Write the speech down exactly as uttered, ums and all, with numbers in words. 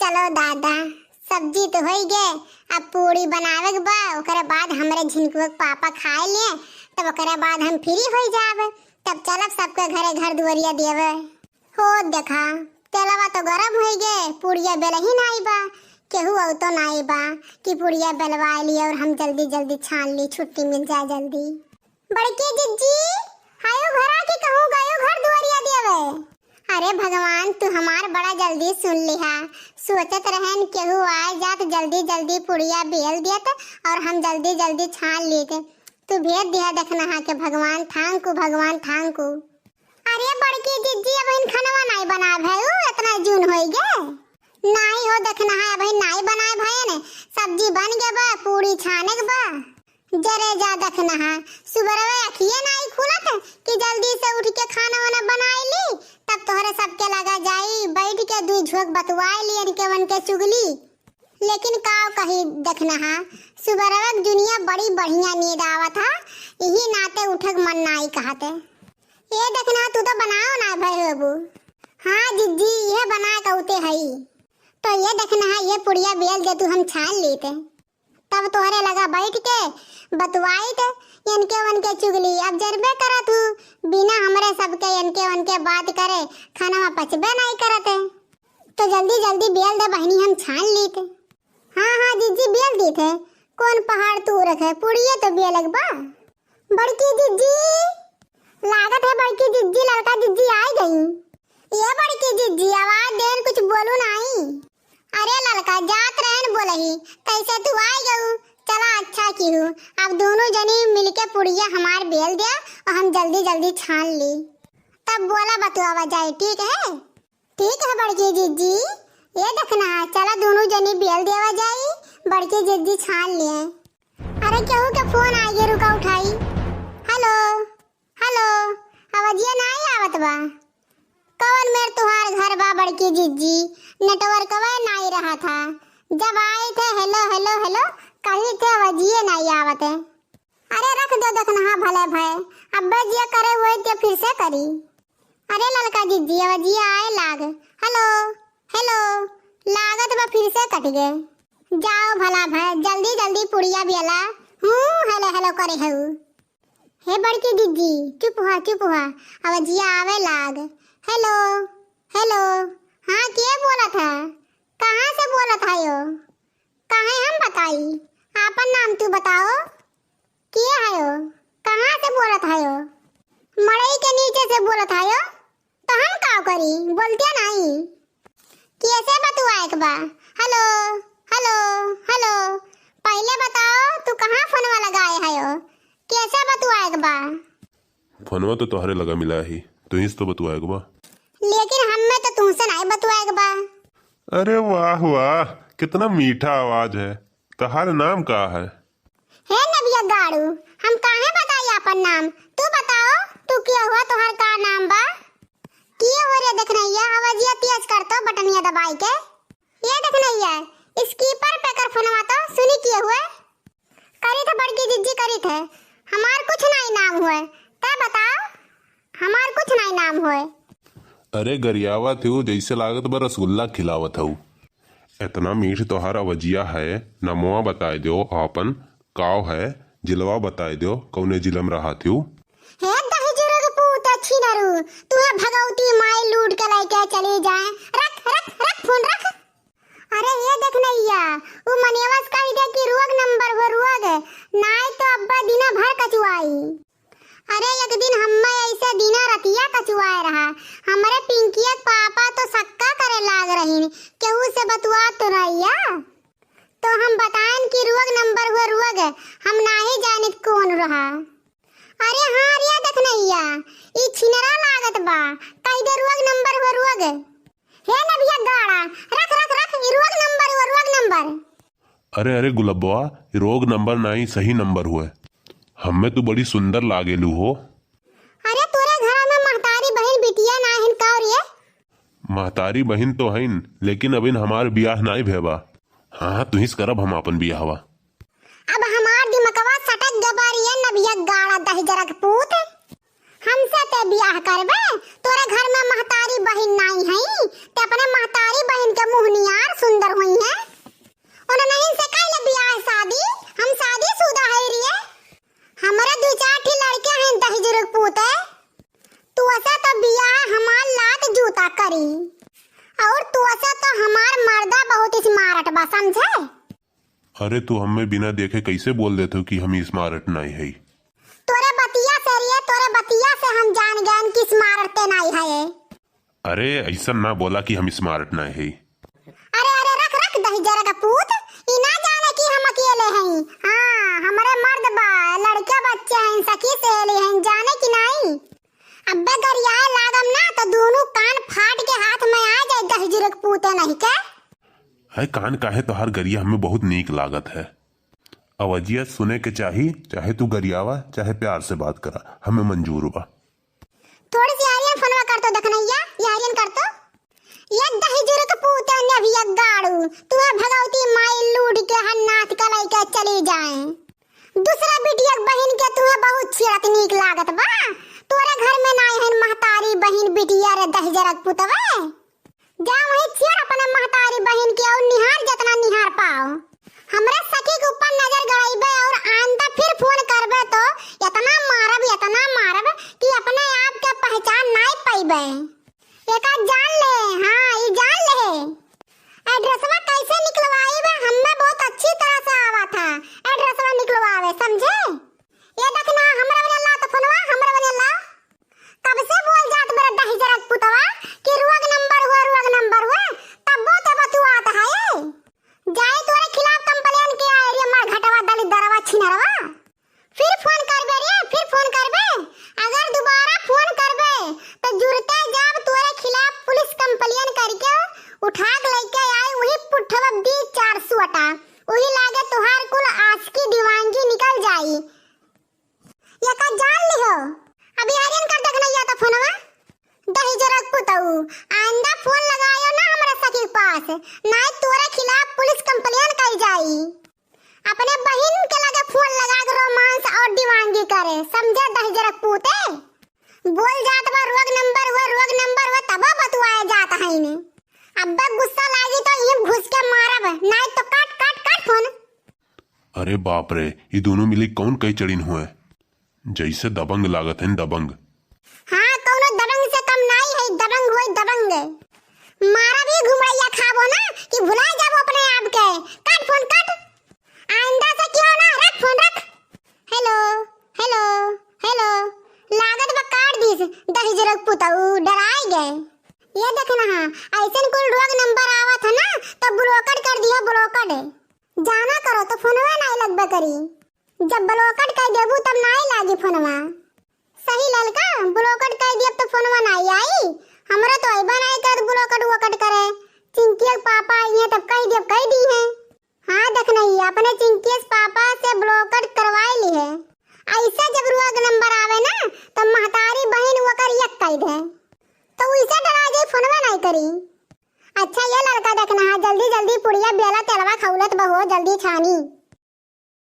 चलो दादा, सब्जी तो होई गे, अब पूड़ी बनावे के बा, ओकरे बाद हमरे झिनकुआ के पापा खाए लिए, तब ओकरे बाद हम फ्री होई जाब, तब चलब सबके घरे घर दुआरिया देवे। हो देखा, तेलवा तो गरम होई गे, पुड़िया बेलही नाई बा, केहू अउतो नाई बा कि पुड़िया बेलवाए लिए और हम जल्दी जल्दी छान ली, छुट्टी मिल जाए जल्दी। बड़की जिज्जी, हायो घरा की कहूँ गयो घर दुआरिया देवे। अरे भगवान, तू हमार बड़ा जल्दी सुन लिहा। सोचत रहन केहू आए जात जल्दी जल्दी पुड़िया बेल देत और हम जल्दी जल्दी छान लेत। तू भेज दिहा देखनहा के भगवान, thank you भगवान, thank you। अरे बड़की जिज्जी, अबहिन खनवा नाई बनाए भयू, इतना जून होई गे। नाई हो देखनहा, अबहिन नाई बनाए भयन, सब्जी बन गे बा, पूड़ी छाने के बा। जरे जा देखनहा, सुबरवे अखिए नाई खुलत कि जल्दी से उठ के खाना वाना बनाई ली, तब तोहरे सबके लगा जाई, बैठ के दुई झोंक बतुआई ली इनके वनके चुगली। लेकिन काव कही देखनहा, सुबरवे के जुनिया बड़ी बढ़िया नींद आवत हा, इही नाते उठे के मन नाई कहते। ए देखनहा, तू तो बनाओ ना भय होबू। हाँ जिज्जी, ये बना के उते हई। तो ये देखनहा, ये पुड़िया बेल दे तू, हम छान लेते। तब तोहरे लगा बैठ के बतुआइत इनके वनके चुगली। अब जरबे करत हूँ, बिना हमरे सबके इनके वनके बात करे खाना में पचबे नहीं करत है। तो जल्दी जल्दी बेल दे बहनी, हम छान लीत। हाँ हाँ जिज्जी, बेल दीत है, कौन पहाड़ तू रखे, पुड़िए तो बेलक बा। बड़की जिज्जी, लागत है बड़की जिज्जी, ललका जिज्जी आई गई। ये बड़की जिज्जी, आवाज देन, कुछ बोलू नाई। अरे ललका, जात रहन बोलही, कैसे तू आई गऊ? चला अच्छा किहू, अब दोनों जनी मिलके पुड़िया हमार बेल दिया और हम जल्दी जल्दी छान ली, तब बोला बतुआवा जाए, ठीक है? ठीक है बड़की जिज्जी, ये देखना, चला दोनों जनी बेल देवा जाई, बड़की जिज्जी छान लिए। अरे केहू के फोन आइगे, रुका उठाई। हेलो, हेलो, आवाजिया नाई आवत बा। कौन मेर तुहार घर बा बड़की जिज्जी, नेटवर्कवे नाई रहा था। जब आई थे हेलो हेलो हेलो कही थे, आवाजिए नाई आवत है। अरे रख दो देखना, हाँ भले भय, अब्बे जिया करे हुए ते फिर से करी। अरे ललका जिज्जी, आवाजिया आए लाग। हेलो, हेलो, लागत बा फिर से कट गए। जाओ भला भय, जल्दी जल्दी पुड़िया बेला। हूँ, हेलो हेलो करे हऊ। हे बड़की जिज्जी, चुप हुआ, चुप हुआ, आवाजिया आवे लाग। हेलो, हेलो, हाँ, के बोलत है? कहाँ से बोलत है यो? काहे हम बताई? आपन नाम तू बताओ, के है यो? कहाँ से बोलत है यो? मड़ई के नीचे से बोलत है यो, तो हम का करी, बोलते नहीं। कैसे बतुआए के बा? हेलो, हेलो, हेलो, पहले बताओ तू कहाँ फोनवा लगाए हयो, कैसे बतुआए के बा? फोनवा तो तोहरे लगा मिला ही, तुहीं से तो बतुआए के बा। लेकिन हमें तो तुमसे नहीं बतुआए के बा। अरे वाह वाह, कितना मीठा आवाज है। तोहार नाम का है? हे नबिया गाड़ू, हम काहे बताई आपन नाम? तू बताओ, तू के हुआ, तोहार का नाम बा? के हो रे देखनैया, आवाजिया तेज कर तो बटनिया दबाई के। ये देखनैया, स्पीकर पे कर फोनवा तो सुनी के हुए। करी थे बड़की जिज्जी, करी थे। हमार कुछ नाई नाम हुए, तै बताओ। हमार कुछ नाई नाम हुए। अरे गरियावत हऊ, जैसे लागत बा रसगुल्ला खिलावत हऊ। इतना मीठ तोहार अवजिया है, नमवा बताए दो आपन, काव है, जिलवा बताए दो, कौने जिला में रहत हऊ। हे दहिजरू के पूत छिनरू, तुहे भगवती माई लूट के लेके चली जाए। रख, रख, रख फोन रख। अरे ये देखनैया, उ मनियवा से कहि दे कि रोग नंबर हो रोग, नाई तो अब्बा दिना भर कचुआई। अरे एक दिन हम्मे ऐसे दिना रतिया कचुआए रहा, हमरे पिंकिया के पापा तो सक्का करे लाग रहीन, केहू से बतुआ तो रहिया। तो हम बताएन कि रोग नंबर हुआ रोग, हम नाही जानित कौन रहा। अरे हाँ रे देखनैया, ई छिनरा लागत बा, कहि दे रोग नंबर हुआ रोग। हे नबिया गाड़ा, रख, रख, रख, ई रोग नंबर हुआ, रोग नंबर। अरे, अरे गुलब्बा, ई रोग नंबर नाई, सही नंबर हुए। हम्मे तू बड़ी सुंदर लागेलू हो। अरे तोरे घरा में महतारी बहिन बिटिया ना हिन का रे? महतारी बहिन तो हईन, लेकिन अबिन हमार बियाह नाई भय बा। हाँ, हाँ, तुहिस करब हम आपन बियाहवा। अब हमार दिमकवा सटक गबा रे नबिया गाड़ा दहिजरा के पूत। हमसे ते बियाह करबे? तोरे घर में महतारी बहिन नाई हई, ते अपने महतारी बहिन के मुँह नियार सुंदर बा, समझे? अरे, तू हमें बिना देखे कैसे बोल देत हो कि हम smart नाई है? तोरे बतिया से रे, तोरे बतिया से हम जान गए कि smart ते नाई है। अरे, ऐसा ना बोला कि हम smart नाई है। अरे, अरे, रख, रख, दहिजरा का पूत, ई ना जाने कि हम अकेले हई। हाँ, हमरे मर्द बा, लड़के बच्चे हैं, सखी सहेली हैं, जाने कि नाई? अब्बे गरियाए लागम ना, तो दोनों कान फाट के हाथ में आ जाए, दहिजरा के पूते नहीं के। है कान काहे तोहार गरिया हमें बहुत नीक लागत है। अवजिया सुने के चाही, चाहे तू गरियावा, चाहे प्यार से बात करा, हमें मंजूर बा। थोड़ी सी आर्यन फोनवा कर तो दखनैया, ये आर्यन कर तो। ये दहिजरा के पूते ने भी एक गाड़ू, तुहे भगवती माई लूट के हन्नाथ का लइके चली जाए। दूसरा बिटिया के बहिन के तुहे बहुत छेड़त नीक लागत बा। तोरे घर में नाई हन महतारी बहिन बिटिया रे दहिजरा के पुतवे। जा वहीं छेड़ अपने महतारी बहिन के और निहार जितना निहार पाओ। हमरे सखी के ऊपर नजर गड़ाइबे और आइंदा फिर फोन करबे तो इतना मारब, इतना मारब कि अपने आप के पहचान नाई पाइबे। एका जान ले, हाँ, ई जान ले। एड्रेसवा कैसे निकलवाइबे? हमें बहुत अच्छी तरह से आवा था एड्रेसवा निकलवावे, समझे? ये देख ना, हमरा बने ला तो फोनवा, हमरा बने ला। कब से बोल जात मेरा दहिजरा के पुतवा कि रोग नंबर हुआ, रोग नंबर हुआ, तब वो तो बतुआत है। जाए तोरे खिलाफ कंप्लेन किया है रे, मर घटवा दलित दरवा छिनरवा। फिर फोन करबे रे, फिर फोन करबे। अगर दोबारा फोन करबे, तो जुरते जाब तोरे खिलाफ पुलिस कंप्लेन करके उठा के लेके आई, वही पुठवा दी चार सौ अटा, वही लागे तोहार कुल आशिकी दीवानगी निकल जाई। ये का जान लिहो? अभी आर्यन कर देखना या तो फोनवा। दहिजरा के पुतऊ, आइंदा फोन लगायो ना हमरा सखी के पास, नाई तोरे खिलाफ पुलिस कंप्लेन कई जाई। अपने बहिन के लगे फोन लगा के रोमांस और दीवानगी करे, समझे दहिजरा के पूते? बोल जात बा रोग नंबर हुआ, रोग नंबर हुआ, तब बतुआए जात है इन्हें। अब गुस्सा लागी तो इन्हें घुस के मारब, नाई तो काट, काट, काट फोन। अरे बाप रे, ई दोनों मिली कौन कई चढ़िन हुए? जैसे दबंग लागत हैं, दबंग। हाँ, कौनो दबंग से कम नाई है, दबंग हुए, दबंग। मारा भी घुमड़ैया खाबो ना कि भुला जाबो अपने आप के। काट फोन, काट। आइंदा से क्यों ना, रख फोन, रख। हेलो, हेलो, हेलो। लागत बा काट दीस, दहिजरा के पुतऊ, डराई गए। ये देख ना, हाँ, ऐसन कुल रोग नंबर आवत है ना, तो ब्लॉकड कर दियो, ब्लॉकड। जाना करो तो फोनवे नाई लगबे करी। जब ब्लॉकड कह देबू तब नाई लागी फोनवा। सही ललका, ब्लॉकड कह दियब तो फोनवा नाई आई। हमरा तो अइबा नाई करत ब्लॉकड वॉकड करे। चिंकिया के पापा आई हैं तब कह दियब, कह दी हैं। हाँ दखनैया, अपने चिंकिया के पापा से ब्लॉकड करवाए ली है। ऐसे जब रोग नंबर आवे ना तो महतारी बहिन वकर यक कह दे, तो उसे डरा जाई, फोनवा नाई करी। अच्छा ये ललका देखना है, जल्दी जल्दी पुड़िया बेला तेलवा खौलत बहो, जल्दी छानी।